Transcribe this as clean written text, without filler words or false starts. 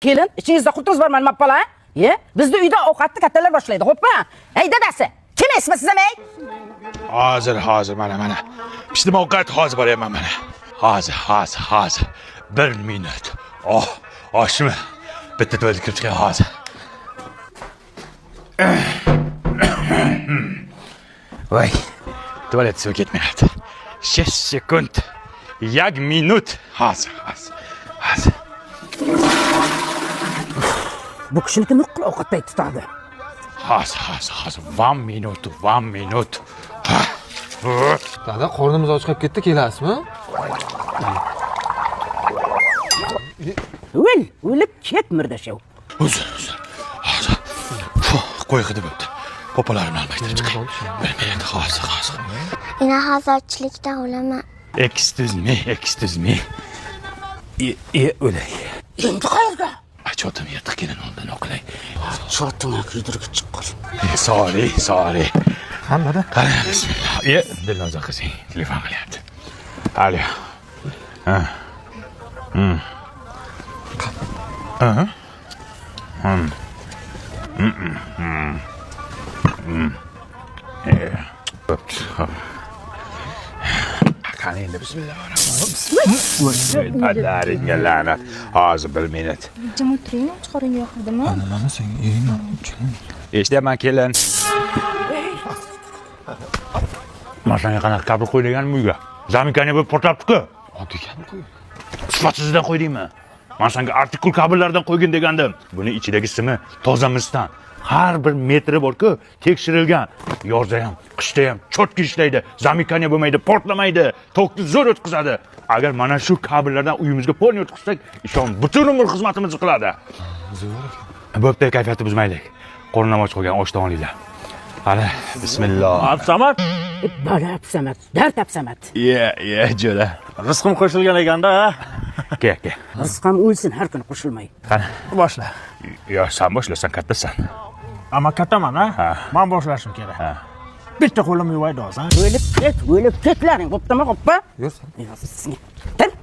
Kelin, ichingizda qurtingiz bormi, nima? Ye, bizni uyda ovqatni kattalar boshlaydi, xo'pmi? Ey dadasi, kim esmi siz ham, ey? Hozir, hozir, mana, mana. Pishdim ovqat, hozir boryapman mana. Hozir, hozir, hozir. Bir minut. Oh, oshmi? Bitta tualetga kirib chiqay hozir. Voy, tualet suvi ketmayapti. 6 sekund. 1 minut. Hozir, hozir. Hozir. Bu kishiniki nuqul ovqatday tutadi. Hozir, hozir, hozir. 1 minut, 1 minut. Dada, qornimiz och qolib ketdi, kelasizmi? O'l, o'lib ket murdashev. Uzr, uzr. Hozir. Fuh, qo'y hidi bo'pti. Popalarimni almashtirib chiqay. Bir minut, hozir, hozir. Ina hozir ochlikdan o'laman. Excuse me, excuse me. E, e, o'lay. Endi qayerga? Achotim yirtiq kelin oldin o'qilay. Chotingni kuydirib chiqqur. Sorry, sorry. Ha, dada. Qara, bismillah. E, Dilnoza qizing telefon qilyapti. Alo. Ha. Hmm. Aha. Hmm. Hmm. Hmm. Hmm. E, bo'pti. Xo'p. Qani endi bismillah. Padaringga la'nat. Hozir bir minut. Jim o'tiring, och qoringa yoqadimi? Nimani sen eringni? Eshityapman kelin. Mashinga qanaqa kabel qo'y deganim uyga. Zamikani bo'lib portlabdi-ku. Oddiy kabel qo'y. Sifatsizdan qo'ydingmi? Man senga artikul kabellardan qo'ygin degandim. Buni ichidagi simi toza misdan. Har bir metri bor-ku, tekshirilgan. Yozda ham, qishda ham cho'tki ishlaydi. Zamikani bo'lmaydi, portlamaydi, tokni zo'r o'tkazadi. Agar mana shu kabellardan uyimizga polni o'tkazsak, ishon butun umr xizmatimizni qiladi. Zo'r ekan. Bo'pti, kayfiyatni buzmaylik. Qornim och qolgan, oshdan olinglar. Qani, bismillah. Absamad. Bala Absamad, dard Absamad. Ye, ye, jo'ra. Rizqim qo'shilgan ekanda, ha? Ke, ke. Rizqam o'lsin har kuni qo'shilmay. Qani. Boshla. Yo, sen boshla, sen kattasan. Ama kattaman, ha? Ha. Man boshlashim kerak. Ha. Bitta qo'lim yuvaydi hozir. O'lib ket, o'lib ketlaring, bo'ptimi, xo'pmi? Yursin. Tin.